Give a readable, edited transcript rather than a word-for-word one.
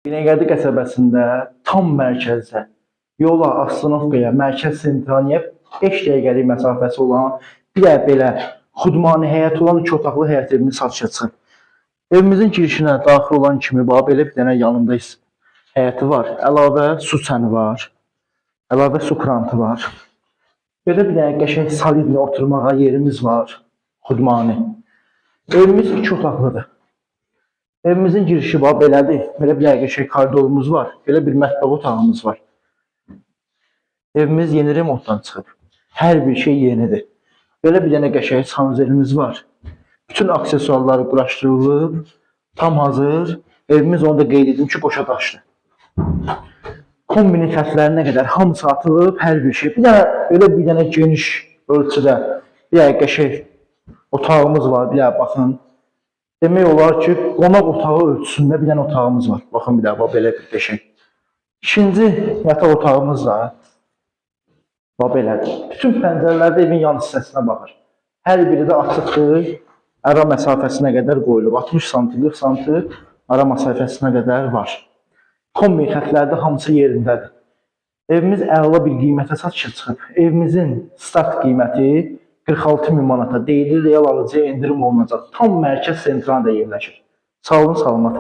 Binəqədi qəsəbəsində tam mərkəzdə yola, Astanovkaya, mərkəz sentraliyə 5 dəqiqəlik məsafəsi olan bir də belə xudmani həyəti olan iki otaqlı həyət evimiz satışa çıxıb. Evimizin girişinə daxil olan kimi bax belə bir dənə yanında həyəti var. Əlavə su çəni var. Əlavə su krantı var. Belə bir dənə qəşəng solidli oturmağa yerimiz var. Xudmani. Evimiz iki otaqlıdır. Evimizin girişi bax belədir. Belə bir dənə qəşəng koridorumuz var. Belə bir mətbəx otağımız var. Evimiz yeni remontdan çıxıb. Hər bir şey yenidir. Belə bir dənə qəşəng sanzelimiz var. Bütün aksesuarları quraşdırılıb, tam hazır. Evimiz, onu da qeyd edim ki, qoşa daşlı. Kombini xətlərinə qədər hamısı atılıb, hər bir şey. Bir dənə belə bir dənə geniş ölçüdə bir dənə qəşəng otağımız var. Bir dənə baxın. Demək olar ki, qonaq otağı ölçüsündə bir dənə otağımız var. Baxın bir dənə, bax belə bir qəşəng. İkinci yataq otağımız da bax belədir. Bütün pəncərələr də evin yan hissəsinə baxır. Hər biri də açıqdır. Ara məsafəsinə qədər qoyulub. 60 sm, 40 sm ara məsafəsinə qədər var. Kombi xətləri də hamısı yerindədir. Evimiz əla bir qiymətə satışa çıxıb. Evimizin start qiyməti 46 min manata deyilir, real alıcıya endirim olunacaq. Tam mərkəz sentralda yerləşir. Sağ olun, salamat.